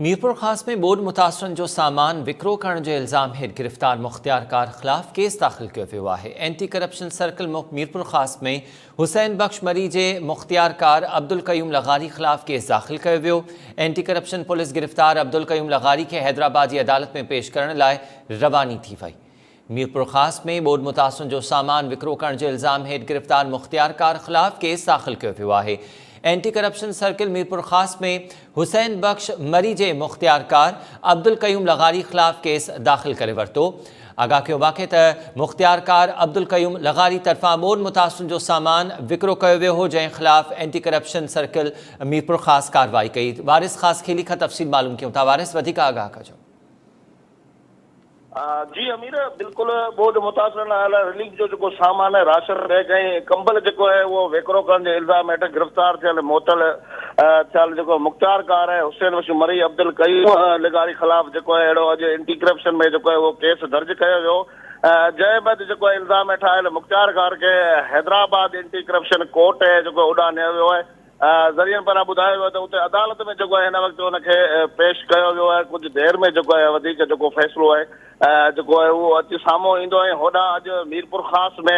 ميرپورخاص ۾ ٻوڏ متاثرن جو سامان وڪرو ڪرڻ جي الزام هيٺ گرفتار مختيارڪار خلاف ڪيس داخل ڪيو ويو آهي. اينٽي ڪرپشن سرڪل ميرپورخاص ۾ حسين بخش مري جي مختيارڪار عبدالقيوم لغاري خلاف ڪيس داخل ڪيو ويو. اينٽي ڪرپشن پوليس گرفتار عبدالقيوم لغاري کي حيدرآباد جي عدالت ۾ پيش ڪرڻ لاء رواني ٿي وئي. ميرپورخاص ۾ ٻوڏ متاثرن جو سامان وڪرو ڪرڻ جي الزام هيٺ گرفتار مختيارڪار خلاف ڪيس داخل ڪيو ويو آهي. اينٽي ڪرپشن سرڪل ميرپورخاص ۾ حسين بخش مري جي مختيارڪار عبدالقيوم لغاري خلاف ڪيس داخل ڪري ورتو. آگاهه ڪيو واقع ته مختيارڪار عبدالقيوم لغاري طرفان ٻوڏ متاثرن جو سامان وڪرو ڪيو ويو هو جنهن خلاف اينٽي ڪرپشن سرڪل ميرپورخاص ڪارروائي ڪئي. وارث خاصخيلي کان تفصيل معلوم ڪيون ٿا. وارث وڌيڪ آگاهه ڪجو. جي امير بلڪل ٻوڏ متاثرن لاء آيل رليف جو جيڪو سامان آهي راشن بيگ ۽ ڪمبل جيڪو آهي اهو ويڪرو ڪرڻ جي الزام هيٺ گرفتار ٿيل معطل ٿيل جيڪو مختيار ڪار آهي حسين بخش مري عبدالقيوم لغاري خلاف جيڪو آهي اهڙو اڄ اينٽي ڪرپشن ۾ جيڪو آهي اهو ڪيس درج ڪيو ويو جنهن بعد جيڪو آهي الزام هيٺ آيل مختيار ڪار کي حيدرآباد اينٽي ڪرپشن ڪورٽ جيڪو اڏا نيو ويو آهي ذريعن پاران ٻڌايو ويو ته اتي عدالت ۾ جيڪو آهي هن وقت ان کي پيش ڪيو ويو آهي ڪجهه دير ۾ جيڪو آهي وڌيڪ جيڪو فيصلو آهي جيڪو آهي اهو اچي سامهون ايندو ۽ هوڏانهن اڄ ميرپورخاص ۾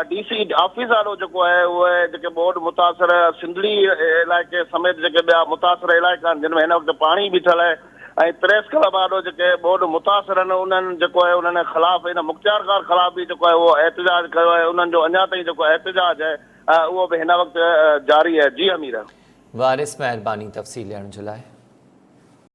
ڊي سي آفيس آڏو جيڪو آهي اهي جيڪي ٻوڏ متاثر سنڌڙي علائقي سميت جيڪي ٻيا متاثر علائقا آهن جن ۾ هن وقت پاڻي بيٺل آهي ۽ پريس ڪلب آڏو جيڪي ٻوڏ متاثر آهن انهن جيڪو آهي انهن خلاف ان مختيارڪار خلاف به جيڪو آهي اهو احتجاج ڪيو آهي انهن جو اڃا تائين جيڪو احتجاج آهي اهو به هن وقت جاري آهي جي امير. وارث مهرباني تفصيل ڏيڻ جي لاء.